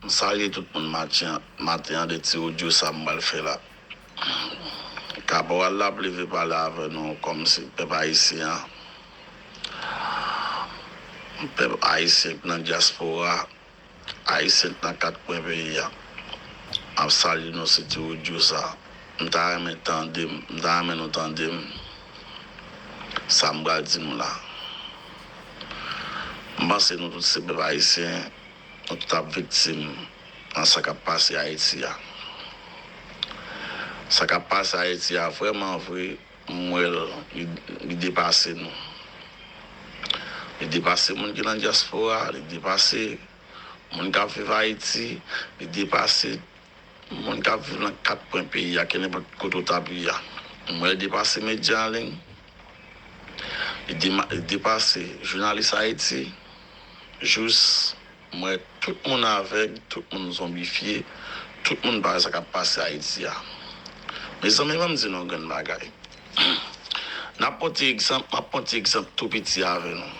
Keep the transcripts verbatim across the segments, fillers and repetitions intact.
M salye tout moun maten an, maten an de ti odyo sa m pral fè la. Kaporal la ap leve pale avè nou kòmsi pèp ayisyen an, pèp ayisyen k nan dyaspora, ayisyen k nan kat kwen peyi a. M ap salye nou sou ti odyo sa. M ta renmen tande m, m ta renmen nou tande m. Sa m pral di nou la. M panse nou tout se pèp ayisyen, nou tout ap viktim nan sa k ap pase Ayiti a. Sa k ap pase Ayiti a, vrèman vre, m wè l, li, li depase nou. Li depase moun ki nan dyaspora, li depase moun k ap viv Ayiti, li depase moun k ap viv nan kat kwen peyi a, kenenpòt kote w ta viv a. M wè l depase medya an liy, li dema- li depase jounalis Ayiti, jis m wè tout moun avèg, tout moun zonbifye, tout moun pa wè sa k ap pase Ayiti a. Mezanmi, ban m di nou yon grenn bagay. N ap pran ti egzanp, m ap pran ti egzanp tou piti avè nou.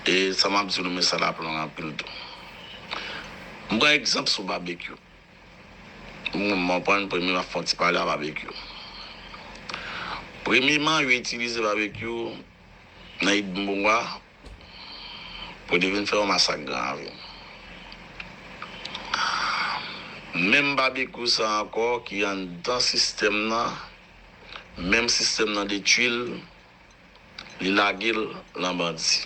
E sa m ap di nou, men sa l ap long anpil tou. M pran egzanp sou Babekyou. M konprann premye m ap fè yon ti pale a Babekyou. Premyeman, yo itilize Babekyou nan Idmoura pou li vin fè yon masak Gran Ravin. Menm Babekyou sa ankò ki anndan sistèm nan, menm sistèm nan detwi l, li lage l lan bandi.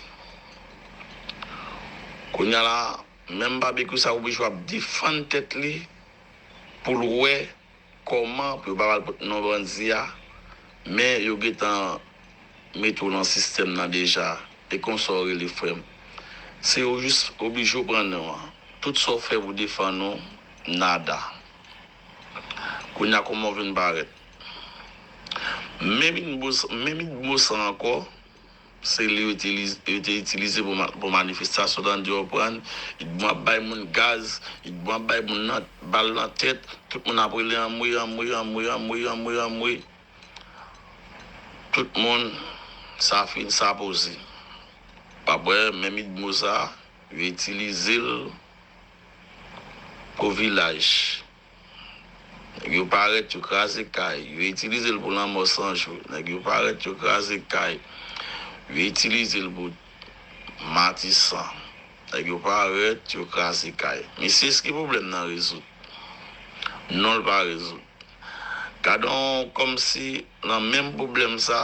Kounye a la, menm Babekyou sa oblije ap defann tèt li pou l wè kòman pou yo pa pral pot non bandi a, men yo gentan mete w nan sistèm nan deja. E konsa w rele, frè m. Se yo jis oblije w pran non an. Tout sa w fè pou defann ou, nada. Kounye a kòman w vin parèt? Menm Idmoura, menm Idmoura sa ankò, se li yo itilize, yo te itilize pou, ma- pou manifestasyon, tande w konprann. Idmoura ap bay moun gaz, Idmoura ap bay moun nan, bal nan tèt, tout moun ap rele anmwe, anmwe, anmwe, anmwe, anmwe, anmwe. Tout moun, sa fin, sa poze. W ap wè, menm Idmoura sa, yo itilize l pou vilaj. Nèg yo parèt, yo kraze kay. Yo itilize l pou lanmò san jou. Nèg yo parèt, yo kraze kay. Yo itilize l pou Matisan. Nèg yo parèt, yo kraze kay. Mesye, èske pwoblèm nan rezoud? Non, l pa rezoud. Gadon kòmsi nan menm pwoblèm sa,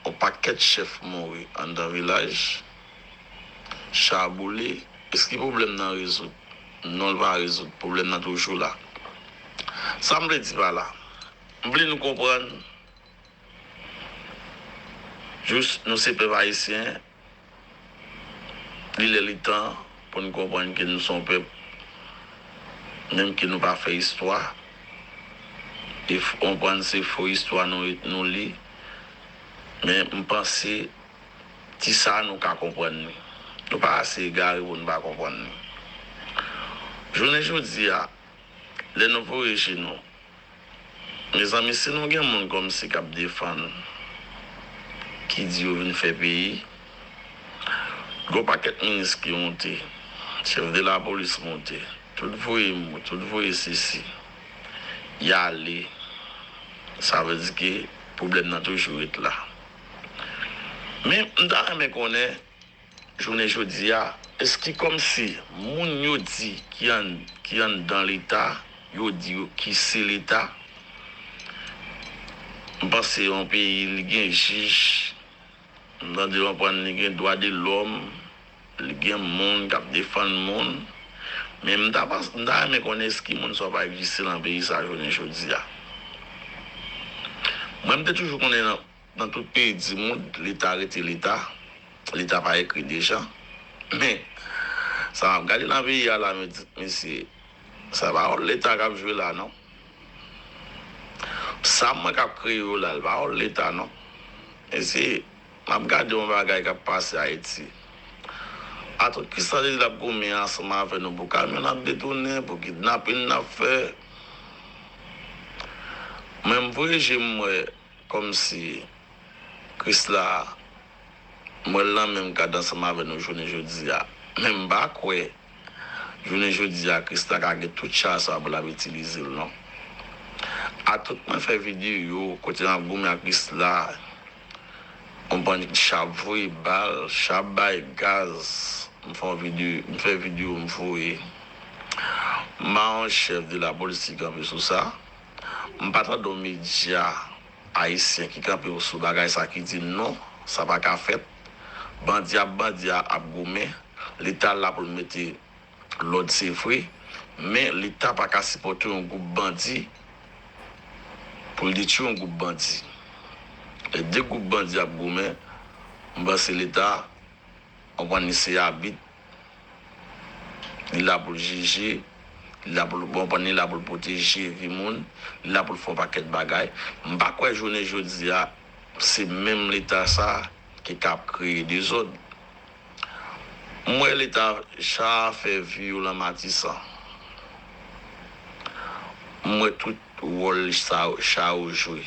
yon pakèt chèf mouri anndan vilaj, cha boule, èske pwoblèm nan rezoud? Non, l pa rezoud. Pwoblèm nan toujou la. Sa m vle di pa la, m vle nou konprann, jis nou se pèp ayisyen, li lè li tan pou n konprann ke nou se yon pèp, menm ke nou pa fè istwa, e f- konprann se fo istwa nou, nou li, men m panse ti sa nou ka konprann li. Nou pa ase egare pou nou pa konprann li. Jounen jodi a, lè nou voye je nou, mezanmi, si nou gen moun kòmsi k ap defann, ki di yo vin fè peyi, gon pakèt minis ki monte, chèf de lapolis monte, tout voye mou, tout voye sesi, y ale, sa vle di ke pwoblèm nan toujou ret la. Men, m ta renmen konnen, jounen jodi a, èske kòmsi moun yo di ki ann- ki anndan Leta, yo di yo ki se Leta? M panse yon peyi, li gen jij, m tande w konprann, li gen dwa de lòm, li gen moun k ap defann moun. Men m ta pans- m ta renmen konnen èske moun sa yo pa egziste nan peyi sa jounen jodi a. Mwen, m te toujou konnen nan, nan tout peyi di mond, Leta rete Leta. Leta pa ekri deja. Men, sa m ap gade nan peyi a la, men, mesye, sa pa wòl Leta k ap jwe la, non. Sa m wè k ap kreye yo la, l pa wòl Leta, non. Mesye, m ap gade yon bagay k ap pase Ayiti. Atò, kisa li t ap goumen ansanm avè nou pou kamyon n ap detounen, pou kidnapin n ap fè? Mwen, m voye je m, m wè kòmsi Krisla, m wè l nan menm kad ansanm avè nou jounen jodi a. Men m pa kwè Jounen jodi a, Krisla ka gen tout cha sa pou l ap itilize l, non. A tout mwen fè videyo kote m ap goumen ak Krisla, konprann, cha ap voye bal, cha ap bay gaz. M fè yon videyo, m fè videyo, m voye. M pa yon chèf de lapolis ki kanpe sou sa. M pa tande yon medya ayisyen ki kanpe sou bagay sa, ki di non, sa pa ka fèt. Bandi ap bandi a ap goumen. Leta la pou l mete lòd, se vre, men Leta pa ka sipòte yon gwoup bandi pou l detwi yon gwoup bandi. Lè de gwoup bandi ap goumen, m panse Leta, konprann, li se abit, li la pou l jije, li la pou l, konprann, li la pou l pwoteje vi moun, li la pou l fè yon pakèt bagay. M pa kwè jounen jodi a, se menm Leta sa ki ka ap kreye dezòd. M wè Leta, cha a fè vi yo lan Matisan. M wè tout wòl sa, cha yo jwe.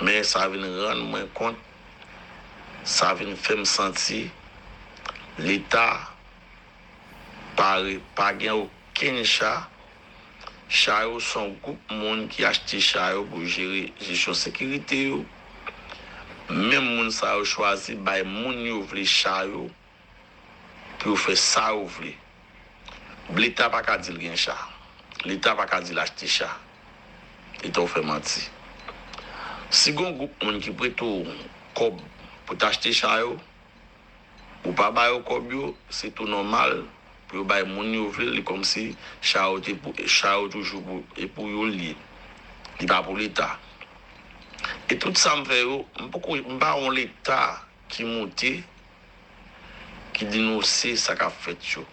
Men sa vin rann mwen kont, sa vin fè m santi Leta pa re-, pa gen okenn cha. Cha yo se yon gwoup moun ki achte cha yo pou jere jesyon sekirite yo. Menm moun sa yo chwazi bay moun yo vle cha yo pou yo fè sa yo vle. Leta pa ka di l gen cha. Leta pa ka di l achte cha. Leta w fè manti. Si gon gwoup moun ki prete w kòb pou t achte cha yo, ou pa ba yo kòb yo, se tou nòmal pou yo bay moun yo vle l, li kòmsi cha yo te pou, cha yo toujou pou, e pou yo l ye. Li pa pou Leta. E tout sa m fè yo, m poko, m pa yon Leta ki moute, ki denonse sa k ap fèt yo.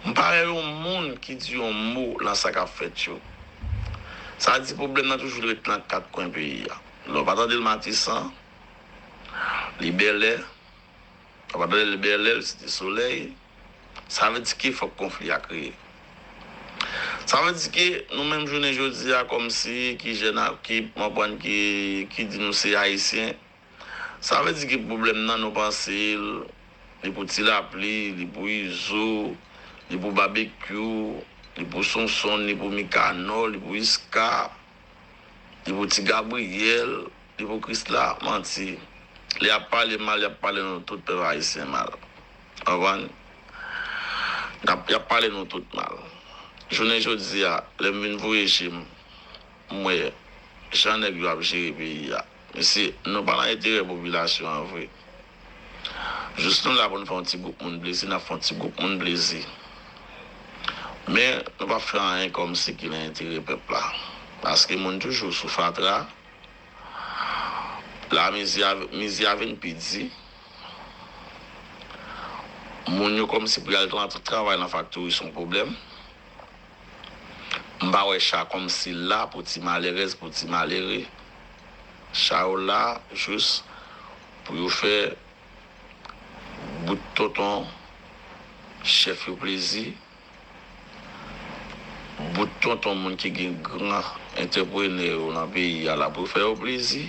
M pa wè yon moun ki di yon mo lan sa k ap fèt yo. Sa di pwoblèm nan toujou ret lan kat kwen peyi a. Lè w pa tande l Matisan, li Bèlè, w pa tande l Bèlè, l Site Solèy. Sa vle di ke fòk konfli a kreye. Sa vle di ke nou menm jounen jodi a, kòmsi ki jèn a, ki konprann, ki, ki di nou se ayisyen, sa vle di ke pwoblèm nan nou panse l, li pou Ti Lapli, li pou Izo, li pou Babekyou, li pou Sonson, li pou Mikanò, li pou Iska, li pou Ti Gabriyèl, li pou Krisla. Manti. Lè y ap pale mal, y ap pale nou tout pèp ayisyen mal. Konprann? Y ap, y ap pale nou tout mal. Jounen jodi a, lè m vin voye je m, m wè jan nèg yo ap jere peyi a. Mesye, nou pa nan enterè popilasyon an vre. Jis nou la pou n fè yon ti gwoup moun plezi, n ap fè yon ti gwoup moun plezi. Men, nou p ap fè anyen kòmsi ki nan enterè pèp la. Paske moun toujou sou fatra. La, mizi a, mizi a vin pi di. Moun yo kòmsi pou y al tra-, travay nan faktori se yon pwoblèm. M pa wè cha kòmsi la pou ti malerèz, pou ti malere. Cha yo la jis pou yo fè bout tonton chèf yo plezi, bout tonton moun ki gen gran antreprenè yo nan peyi a la pou fè yo plezi.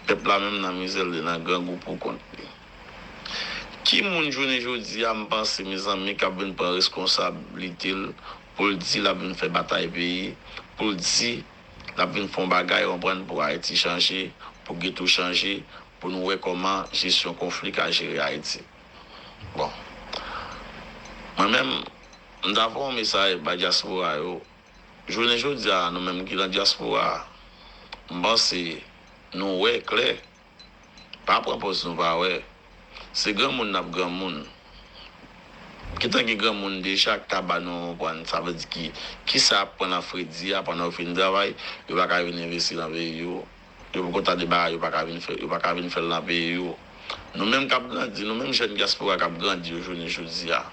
Pèp la menm nan mizè l, li nan grangou pou kont li. Ki moun jounen jodi a, m panse, mezanmi, k ap vin pran reskonsablite l pou l di l ap vin fè batay peyi, pou l di l ap vin fè yon bagay, konprann, pou Ayiti chanje, pou Geto chanje, pou nou wè kòman jesyon konfli ka jere Ayiti. Bon. Mwen menm, m ta voye yon mesaj bay dyaspora yo. Jounen jodi a, nou menm ki nan dyaspora a, m panse nou wè klè. Pa pran pòz nou pa wè. Se granmoun n ap granmoun. Gentan gen granmoun deja k ta ba nou yon pran, sa vle di ki, kisa y ap pran nan fredi a pandan yo fin travay, yo pa ka vin envesti nan peyi yo. Yo poko tande bagay, yo pa ka vin fè, yo pa ka vin fè l nan peyi yo. Nou menm k ap grandi, nou menm jèn dyaspora k ap grandi yo jounen jodi a.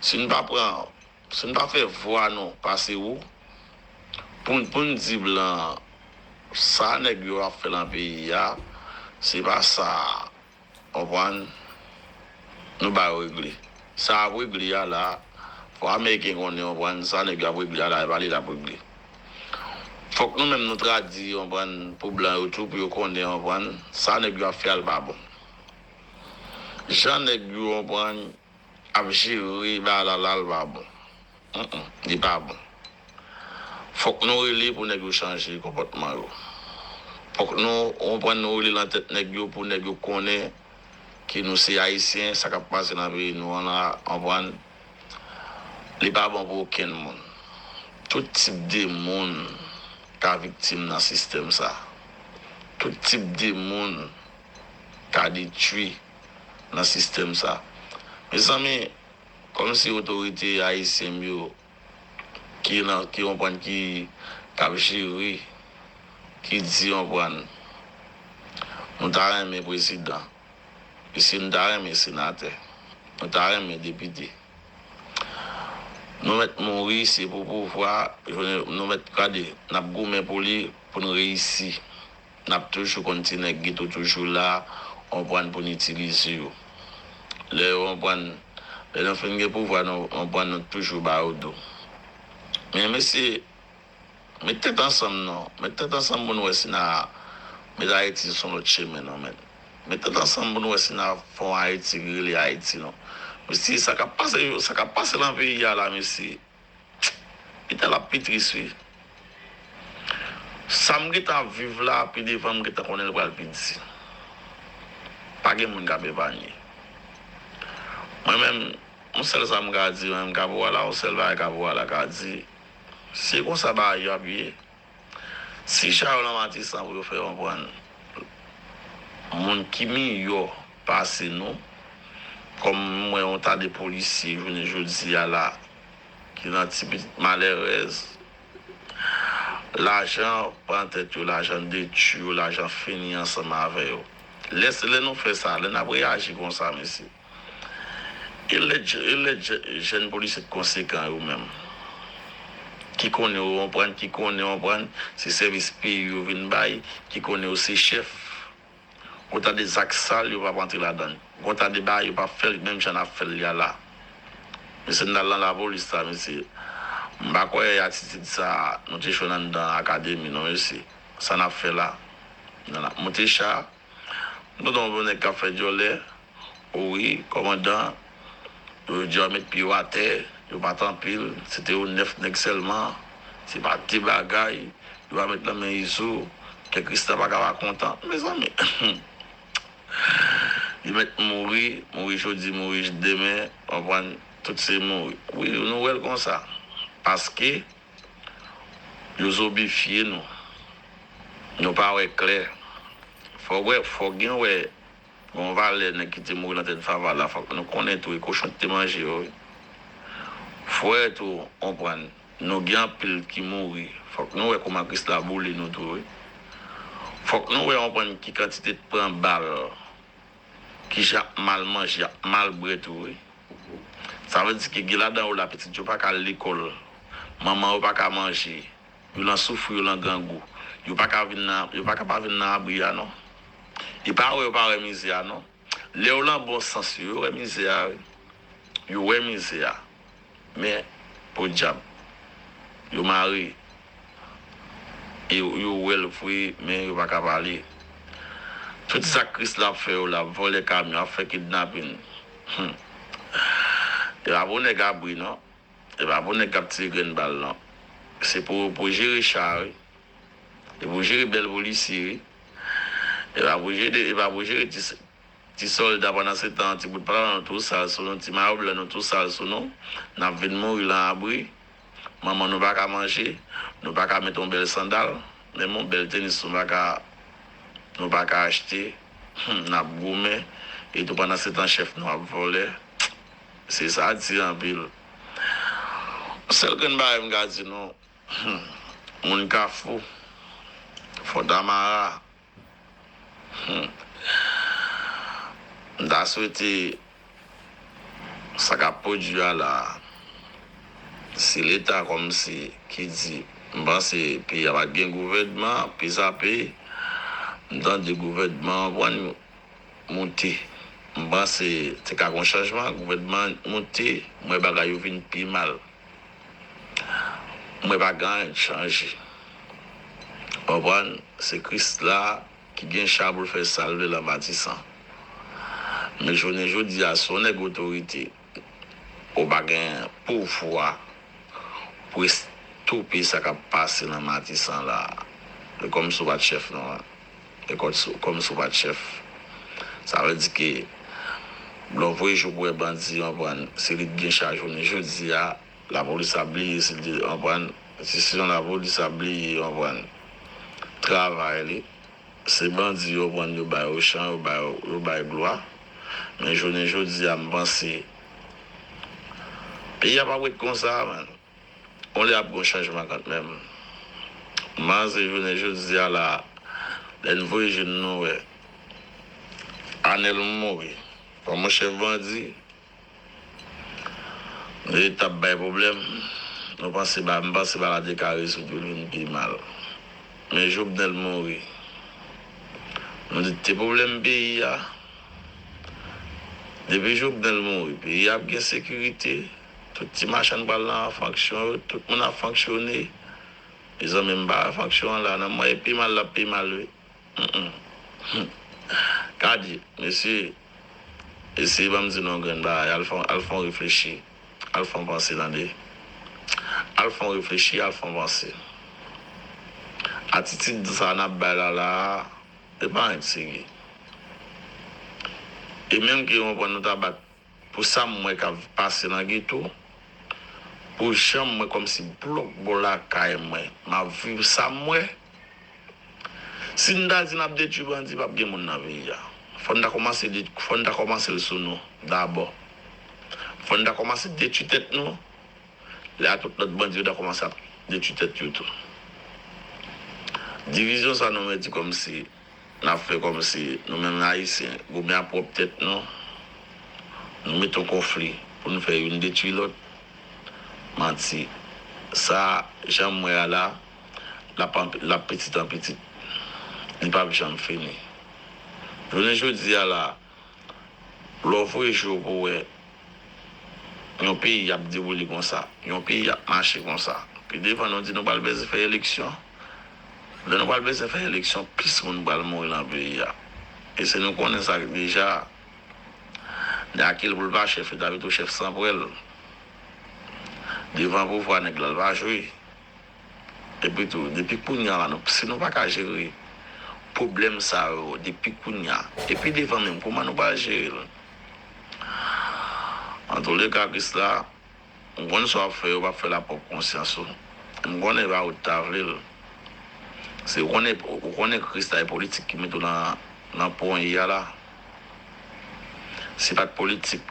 Si n pa pran, si n pa fè vwa nou pase wo, pou n, pou n di blan, sa nèg yo ap fè nan peyi a, se pa sa, konprann, nou ba yo regle. Sa ap regle a la, fò Ameriken konnen, konprann, sa nèg yo ap regle a la, e pa li l ap regle. Fòk nou menm nou tradi, konprann, pou blan yo tou, pou yo konnen, konprann, sa nèg yo ap fè a l pa bon. Jan nèg yo, konprann, ap jere bagay la, la, l pa bon. Mm, mm, li pa bon. Fòk nou rele pou nèg yo chanje konpòtman yo. Fòk nou, ou konprann, nou rele nan tèt nèg yo pou nèg yo konnen ke nou se Ayisyen, sa k ap pase nan peyi nou an la, ou konprann, li pa bon pou okenn moun. Tout tip de moun ka viktim nan sistèm sa. Tout tip de moun ka detwi nan sistèm sa. Mezanmi, kòmsi otorite ayisyen yo ki nan, ki konprann, ki, k ap jere, ki di, konprann, nou ta renmen prezidan, isi nou ta renmen senatè, nou ta renmen depite. Nou mèt mouri, se pou pouvwa, nou mèt gade, n ap goumen pou li, pou n reyisi. N ap toujou konn ti nèg geto toujou la, konprann, pou n itilize yo. Lè yo konprann, lè nou fin gen pouvwa, nou konprann, nou toujou ba yo do. Men mesye, met tèt ansanm non. Met tèt ansanm pou n wè si n a met Ayiti sou yon lòt chemen non, men. Met tèt ansanm pou n wè si n a fè yon Ayiti ki rele Ayiti non. Mesye, sa k ap pase, sa k ap pase nan peyi a la, mesye. Li t al ap pi tris, wi. Sa m gentan ap viv la, pi devan m gentan konnen l pral pi di. Pa gen moun k ap epanye. Mwen menm, yon sèl sa m ka di, mwen menm, Caporal la, yon sèl bagay Caporal la ka di, se konsa bagay yo ap ye. Si cha yo nan Matisan pou yo fè konprann moun ki miyò pase nou, kòm m wè yon ta de polisye jounen jodi a la, ki nan ti pitit malerèz, lajan pran tèt yo, lajan detwi yo, lajan fini ansanm avè yo. Lè, lè nou fè sa, lè n ap reyaji konsa, mesye, e lè, e lè jè-, jèn polisye konsekan yo menm, ki konnen yo konprann, ki konnen yo konprann, se sèvis peyi yo vin bay, ki konnen yo se chèf. Gon ta de zak sal yo p ap antre ladan l. Gon ta de bagay yo p ap fè l menm jan n ap fè l ya la. Mesye, n t al nan lapolis la, mesye. M pa kwè atitid sa, nou te jwenn anndan akademi, non, mesye. Sa n ap fè la. N ap monte cha. M tande yon nèg k ap fè dyòlè. Wi, kòmandan. Yo di yo met pye yo atè. Yo pa t anpil. Se te yo nèf nèg sèlman. Se pa de bagay. Yo pa met nan men Izo. Kè Kristan pa ka pa kontan. Mezanmi. Li mèt mouri. Mouri jodi, mouri demen. Konprann? Tout se mouri. Wi, nou wè l konsa. Paske yo zobifye nou. Nou pa wè klè. Fò wè, fò gen wè. Gon valè nèg ki te mouri nan tèt Vava la, fòk nou konnen tou, e kochon ki te manje yo, wi. Fò wè tou, konprann, nou gen anpil ki mouri. Fòk nou wè kòman Krisla boule nou tou, wi. Fòk nou wè, konprann, ki kantite t pran bal, ki jan y ap mal manje, y ap mal bwè tou, wi. Sa vle di ke gen ladan yo la, pitit yo pa ka al lekòl, manman yo pa ka manje, yo lan soufri, yo lan grangou. Yo pa ka vin nan, yo pa ka pa vin nan abri a, non. E pa wè yo pa wè mizè a, non. Lè yo lan bon sans yo, yo wè mizè a, wi. Yo wè mizè a. Men, podyab, yo mare. E yo, yo wè l vre, men yo pa ka pale. Tout sa Krisla ap fè yo la, ap vòlè kamyon, ap fè kidnapin. Hmm. E pa pou nèg abri, non. E pa pou nèg k ap tire grenn bal, non. Se pou, pou jere cha, wi. E pou jere bèl polisye, wi. E pa pou jere, e pa pou jere ti, ti sòlda pandan se tan, ti bout pantalo nou tou sal sou nou, ti mayo blan nou tou sal sou nou. N ap vin mouri lan abri. Manman nou pa ka manje, nou pa ka met yon bèl sandal, menm yon bèl tenis nou pa ka, nou pa ka achte. Hmm, n ap goumen, e tou pandan se tan chèf nou ap vòlè. Se sa di anpil. Sèl grenn bagay m ka di nou, hmm, moun Kafou, Fontamara, hmm, m ta swete sa k ap pwodui a la, se Leta kòmsi ki di, m panse peyi a pa t gen gouvènman, pezape, m tande gouvènman an pran moute. M panse te ka gon chanjman, gouvènman moute, m wè bagay yo vin pi mal. M wè pa gen anyen k chanje. Konprann? Se Krisla ki gen cha pou l fè sa l vle lan Matisan. Men jounen jodi a, si yon nèg otorite, Ou pa gen pouvwa pou estope sa k ap pase nan Matisan la. E kòmsi w pa t chèf, non. E kòmsi, kòmsi w pa t chèf. Sa vle di ke lè w voye jou pou wè bandi, w konprann, se li k gen chaj jounen jodi a, lapolis ap bliye, se li, w konprann, se, se yon lapolis ap bliye, w konprann, travay li. Se bandi yo pran, yo ba yo chan, yo ba yo, yo ba yo glwa. Men jounen jodi a, m panse peyi a p ap ret konsa, man. On lè ap gen chanjman kanmenm. M panse jounen jodi a la, lè n voye je n nou wè Anèl mouri kòm yon chèf bandi, li t ap bay pwoblèm. Nou panse ba, m panse bagay la te ka rezoud pou l vin pi mal. Men Jovenel mouri. Nou di te pwoblèm peyi a. Depi Jovenel mouri, peyi a ap gen sekirite. Tout ti machann pral nan fonksyon yo, tout moun ap fonksyone. Mezanmi, m pa wè fonksyon an la, nan mwen, e pi mal l ap pi mal, wi. Mm, mm. Gade, mesye, eseye ban m di nou yon grenn bagay, al fè, al fè yon reflechi, al fè yon panse, tande. Al fè yon reflechi, al fè yon panse. Atitid sa n ap bay la la, se pa anyen k serye. E menm ke yon pwen nou ta bat pou sa m wè k ap pase nan geto, pou jan m wè kòmsi blòk bò lakay mwen, m ap viv sa m wè. Si n ta di n ap detwi bandi, p ap gen moun nan peyi a. Fò n ta kòmanse det-, fò n ta kòmanse l sou nou dabò. Fò n ta kòmanse detwi tèt nou. Lè a tout lòt bandi yo ta kòmanse ap detwi tèt yo tou. Divizyon sa nou mete kòmsi n ap fè kòmsi nou menm Ayisyen goumen ak pwòp tèt nou. Nou mete yon konfli pou nou fè youn detwi lòt. Manti. Sa, jan m wè a la, l ap anp-, l ap pitit an pitit. Li p ap janm fini. Jounen jodi a la, lè w voye je w pou w wè yon peyi ap dewoule konsa, yon peyi ap mache konsa. Pi devan nou di nou pral bezwen fè eleksyon. Lè nou pral bezwen fè eleksyon, plis moun pral mouri nan peyi a. E se nou konnen sa deja. Nèg a ki l pou l pa chèf, li ta pito chèf san pwèl. Devan pouvwa nèg la, l pa jwe. Epi tou, depi kounye a la, nou, si nou pa ka jere pwoblèm sa yo depi kounye a, epi devan menm, kòman nou pral jere l? Antouleka, Krisla, m konn sa w ap fè, yo p ap fè l ak pwòp konsyans ou. M konnen e pa ou t ta vle l. Se ou konnen, ou konnen Krisla e politik ki mete w nan, nan pwen w ye a la. Si pa t politik,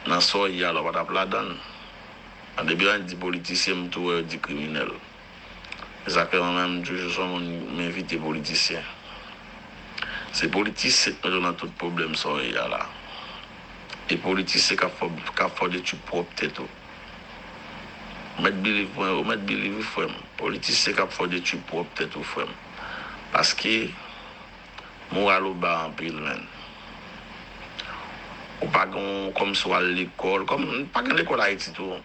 nan sa w ye a la, w pa t ap ladan l. Depi lè yo di politisyen, m tou wè yo di kriminèl. Se sa k fè mwen menm, m toujou se yon moun, m evite politisyen. Se politisyen k mete w nan tout pwoblèm sa w ye a la. E politisyen k ap fè, k ap fè w detwi pwòp tèt ou. Mèt believe mwen, ou mèt believe wi, frè m. Politisyen k ap fè w detwi pwòp tèt ou, frè m. Paske moral ou ba anpil, menn. Ou pa gen yon, kòmsi w al lekòl, kòm, pa gen lekòl Ayiti tou.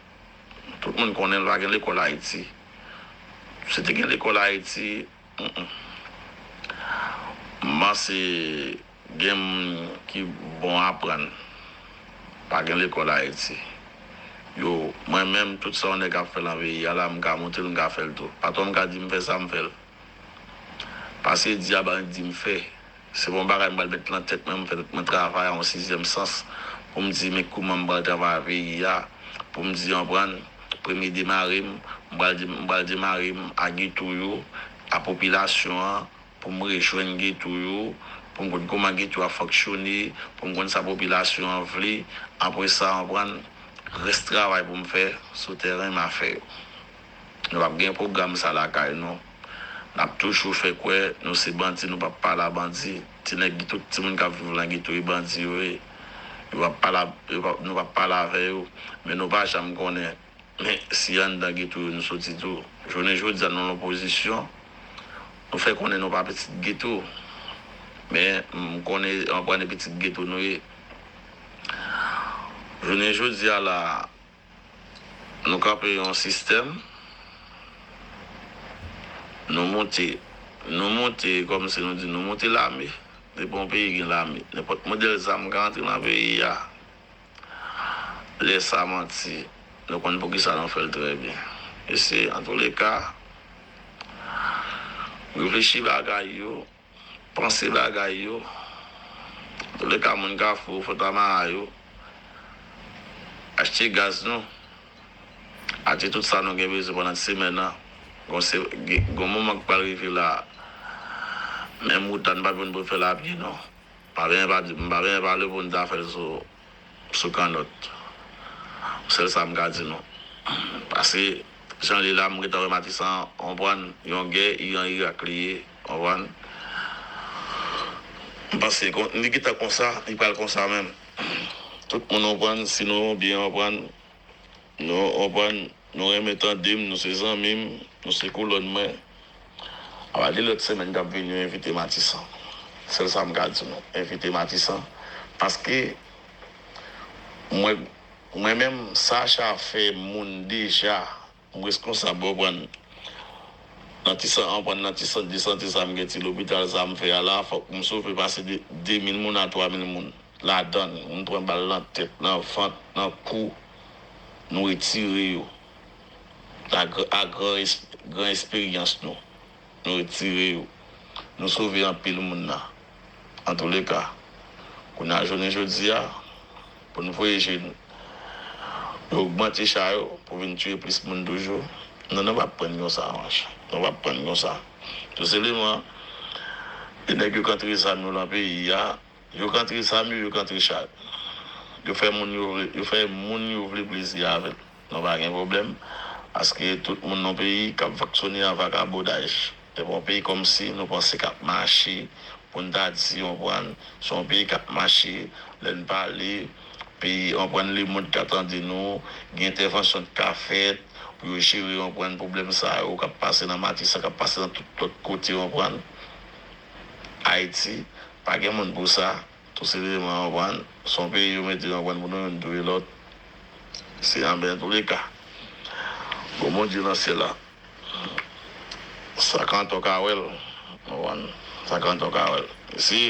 Tout moun konnen l, pa gen lekòl Ayiti. Si te gen lekòl Ayiti, mm, mm. M panse gen moun ki bon aprann. Pa gen lekòl Ayiti. Yo, mwen menm, tout sa yon nèg ap fè nan peyi a la, m ka montre l, m ka fè l tou. Patwon m ka di m fè sa, m fè l. Pase di a bandi m fè. Se pa yon bagay m pral met nan tèt mwen, m fè tèt mwen travay a yon sizyèm sans pou m di men kòman m pral travay a peyi a, pou m di, w konprann, premye demare m, m pral de-, m pral demare m a geto yo, a popilasyon an, pou m rejwenn geto yo, pou m konn kòman geto a fonksyone, pou m konn sa popilasyon an vle, apre sa, w konprann, rès travay pou m fè sou tèren, m a fè yo. Nou p ap gen pwogram sa lakay nou. N ap toujou fè kwè nou se bandi, nou p ap pale a bandi. Ti nèg, tout timoun k ap viv nan geto, e bandi yo ye. Yo p ap pale a, yo p ap, nou p ap pale avè yo. Men nou pa janm konnen. Men si anndan geto yo nou soti tou. Jounen jodi a, nou nan opozisyon, nou fè konnen nou pa pitit geto. Men m konnen, anpwen, pitit geto nou ye. Jounen jodi a la, nou kanpe yon sistèm, nou monte, nou monte, kòmsi nou di, nou monte lame. Depi yon peyi gen lame, nenpòt modèl zam ka antre nan peyi a. Lè sa manti, nou konn poukisa nou fè l trè byen. Mesye, antouleka, reflechi bagay yo, panse bagay yo. Antouleka, moun Kafou, Fòtamara yo, achte gaz nou, achte tout sa nou gen bezwen pandan semèn nan. Gon se, gen, gon moman k pral rive la, menm wout la, nou p ap jwenn pou n fè l a pye, non. M pa benyen pa di, m pa benyen pale pou n ta fè l sou, sou kannòt. Sèl sa m ka di nou. Paske, jan li la, m gentan wè Matisan, w konprann, yon gè, Iran, Irak li ye, w konprann. M panse, kon, li gentan konsa, li pral konsa menm. Tout moun w konprann, si nou byen w konprann, nou w konprann, nou renmen tande m, nou se zanmi m, nou se kolòn mwen. Apa de lòt semèn k ap vini, yo envite Matisan. Sèl sa m ka di nou, envite Matisan. Paske, mwen, mwen menm, Sacha fè moun deja, m reskonsab, w konprann. Nan ti san, w konprann, nan ti sant de sante sa m gen, ti lopital sa m fè a la, fòk m sove pase de de mil moun a twa mil moun. Ladan l, moun pran bal nan tèt, nan vant, nan kou, nou retire yo. A gran, a gran, gran esperyans nou, nou retire yo. Nou sove anpil moun nan. Antouleka, kounye a jounen jodi a, pou n voye je n, yo ogmante cha yo pou vin tiye plis moun toujou. Non, nou p ap pran konsa, manchè. Nou p ap pran konsa. Tou seleman, e nèg yo k antre zam yo nan peyi a, yo k antre zam yo, yo k antre cha yo. Yo fè moun yo vle, yo fè moun yo vle plezi avè l. Nou pa gen pwoblèm. Paske tout moun nan peyi k ap fonksyone an vakabondaj. Epi yon peyi kòmsi nou panse k ap mache, pou n ta di, w konprann, se yon peyi k ap mache, lè n pale, peyi, w konprann, lemonn ka tande nou, gen entèvansyon k ka fèt, pou yo jere, w konprann, pwoblèm sa yo k ap pase nan Matisan, k ap pase nan tout lòt kote, w konprann. Ayiti, pa gen moun pou sa. Tou senpleman, w konprann, se yon peyi yo mete, w konprann, pou nou youn touye lòt. Se anben antouleka. Bon, Bondye nan syèl la, sa k an tò ka wè l. W konprann? Sa k an tò ka wè l. Si,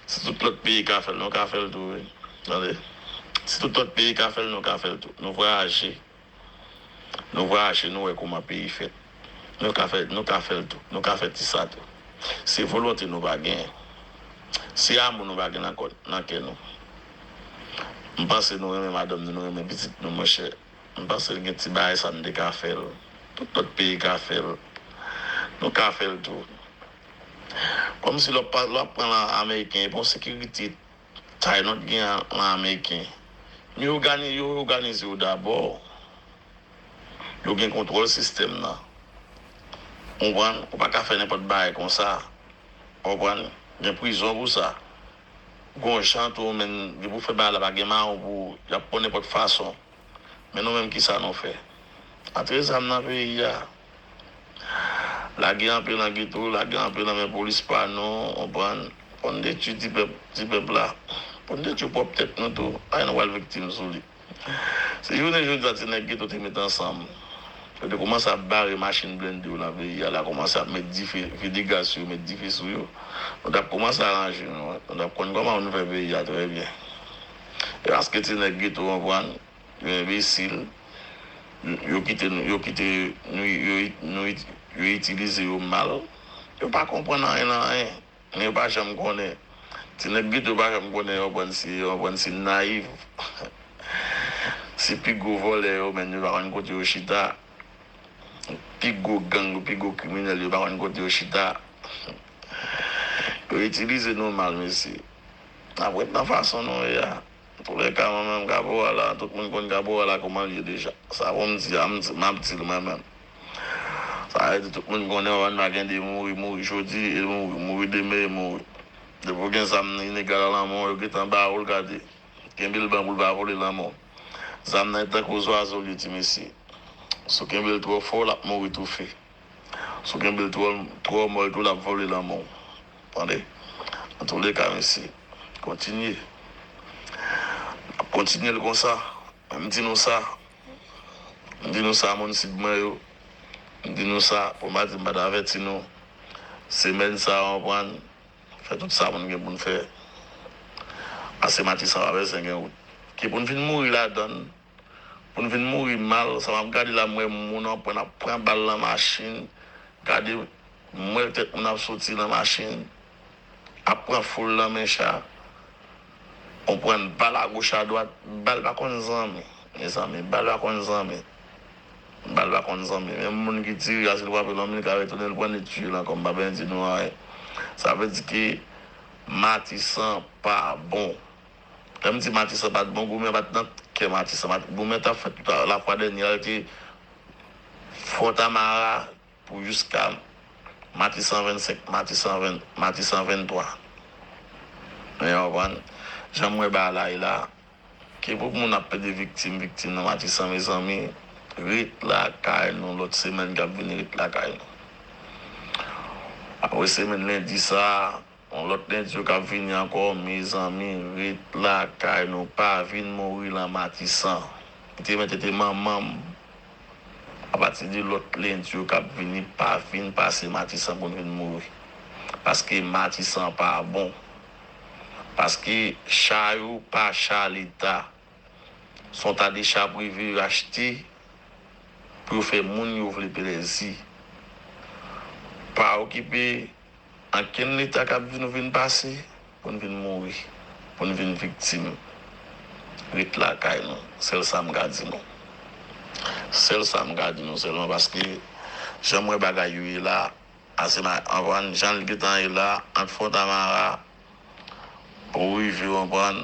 si tout lòt peyi ka fè l, nou ka fè l tou, wi. Tande? Si tout lòt peyi ka fè l, nou ka fè l tou. Nou vwayaje. Nou vwayaje, nou wè kòman peyi fèt. Nou ka fè, nou ka fè l tou. Nou ka fè ti sa tou. Se volonte nou pa genyen. Se amou nou pa gen nan kò, nan kè nou. M panse nou renmen madanm nou, nou renmen pitit nou, monchè. M panse gen ti bagay sa n te ka fè l. Tout lòt peyi ka fè l. Nou ka fè l tou. Kòmsi lè w pa, lè w ap pran lan ameriken, e pa yon sekirite Taylor gen lan ameriken. Yo ògani-, yo òganize yo dabò. Yo gen kontwòl sistèm nan. Ou konprann? Ou pa ka fè nenpòt bagay konsa. Ou konprann? Gen prizon pou sa. Gon jan tou, men, depi w fè bagay la, pa gen mawon pou ou. Y ap pran nenpòt fason. Men nou menm, kisa nou fè? Antre zam nan peyi a. Lage anpe nan geto, lage anpe nan men polis pa nou, w konprann? Pou n detwi ti pèp, ti pèp la. Pou n detwi pwòp tèt nou tou. Ay, nou pral viktim sou li. Se jounen jodi a, ti nèg geto te met ansanm. Yo te kòmanse ap bare machin blende yo nan peyi a la, kòmanse ap met dife, vide gaz sou yo, met dife sou yo. Nou t ap kòmanse aranje nou, nou t ap konn kòman pou nou fè peyi a trè byen. E paske ti nèg geto, w konprann? Yo enbesil. Yo kite nou, yo kite nou, yo, nou, yo itilize yo mal. Yo pa konprann anyen nan anyen. Men yo pa janm konnen. Ti nèg geto pa janm konnen, yo konprann si, yo konprann si nayiv. Si pi gwo vòlè yo, men yo pa konn kote yo chita. Pi gwo gang yo, pi gwo kriminèl yo, pa konn kote yo chita. Yo itilize nou mal, mesye. N ap ret nan fason nou ye a. Antouleka, mwen menm, Caporal la, tout moun konn Caporal la kòman l ye deja. Sa pou m di a, m di, m ap di l mwen menm. Sa vle di tout moun konnen, w konn, pa gen de mouri, mouri jodi, e mouri, mouri demen, e mouri. Depi w gen zam ilegal nan men w, yo gentan ba ou l, gade. Kenbe l ban pou l pa vole nan men w. Zam nan e tankou zwazo l ye, ti mesye. Si w kenbe l twò fò, l ap mouri toufe. Si w kenbe l twò, twò mòl tou, l ap vole nan men w. Tande? Antouleka, mesye, kontinye. N ap kontinye l konsa. Men m di nou sa. M di nou sa, moun Sid mwen yo. M di nou sa, pou m pa di m pa t avèti nou. Semèn sa a, w konprann, fè tout sa pou n gen pou n fè. Pase Matisan, pa bezwen gen wout. ke pou n vin mouri ladan l, pou n vin mouri mal, sa m ap gade la, m wè moun anprann ap pran bal nan machin, gade, m wè tèt moun ap soti nan machin, ap pran foul nan men cha, on pran bal agoch adwat, bal pa konn zanmi, mezanmi, bal pa konn zanmi, bal pa konn zanmi, menm moun ki tire a, si l frape l yon mil, ka retounen l pran l, li tiye l ankò, m pa bezwen di nou anyen. Sa vle di ke Matisan pa bon. Lè m di Matisan pa t bon, goumen pa t nan kè Matisan. Mat- Goumen t ap fèt tout lafwa dènye a, l te Fontamara pou jiska Matisan vennsenk, Matisan ven, Matisan venntwa. Men w konprann, jan m wè bagay la ye la, ke pou moun ap plede viktim, viktim nan Matisan, mezanmi, ret lakay nou, lòt semèn k ap vini, ret lakay nou. Apre semèn lendi sa a, yon lòt lendi yo k ap vini ankò, mezanmi, ret lakay nou, pa vin mouri lan Matisan. Kite mete te manman m. Apati de lòt lendi yo k ap vini, pa vin pase Matisan pou n vin mouri. Paske Matisan pa bon. Paske cha yo pa cha Leta. Se yon ta de cha prive yo achte pou yo fè moun yo vle plezi. Pa okipe ankenn Leta k ap di nou vin pase pou n vin mouri, pou n vin viktim. Ret lakay nou. Sèl sa m ka di nou. Sèl sa m ka di nou sèlman, paske jan m wè bagay yo ye la, a se ma, anprann, jan l gentan ye la, ant Fontamara pou rive, w konprann,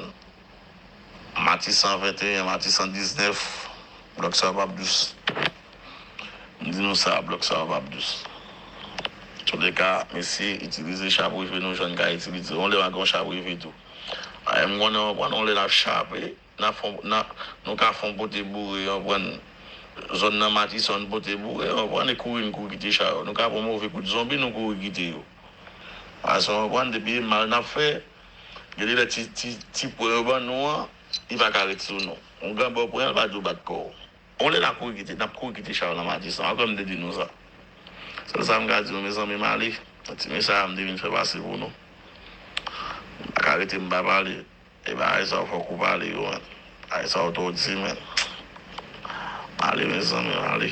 Matisan venteyen, Matisan diznèf, blòk sa yo p ap dous. M di nou sa, blòk sa yo p ap dous. Antouleka, mesye, itilize cha prive nou jan n ka itilize. Yon lè w a gen yon cha prive tou. A, m konnen, w konprann, yon lè n ap chape, n ap fon, n ap, nou ka fon pote boure, w konprann. Zòn nan Matisan, n pote boure, w konprann, e kouri, n kouri kite cha yo. Nou ka pran move kout zonbi, nou kouri kite yo. Paske, w konprann, depi e mal n ap fè, gen de lè ti, ti, ti pwen yo ban nou an, li pa ka ret sou nou. Yon granmè w pran, l pa di w bat kò w. Yon lè n ap kouri kite, n ap kouri kite cha yo nan Matisan. Ankò m te di nou sa. Sèl sa m ka di nou, mezanmi, m ale. Ti mesaj sa m te vin fè pase pou nou. M pa ka rete m pa pale. E bagay sa yo fòk ou pale yo, menn. Bagay sa yo twò di, menn. M ale, mezanmi, m ale.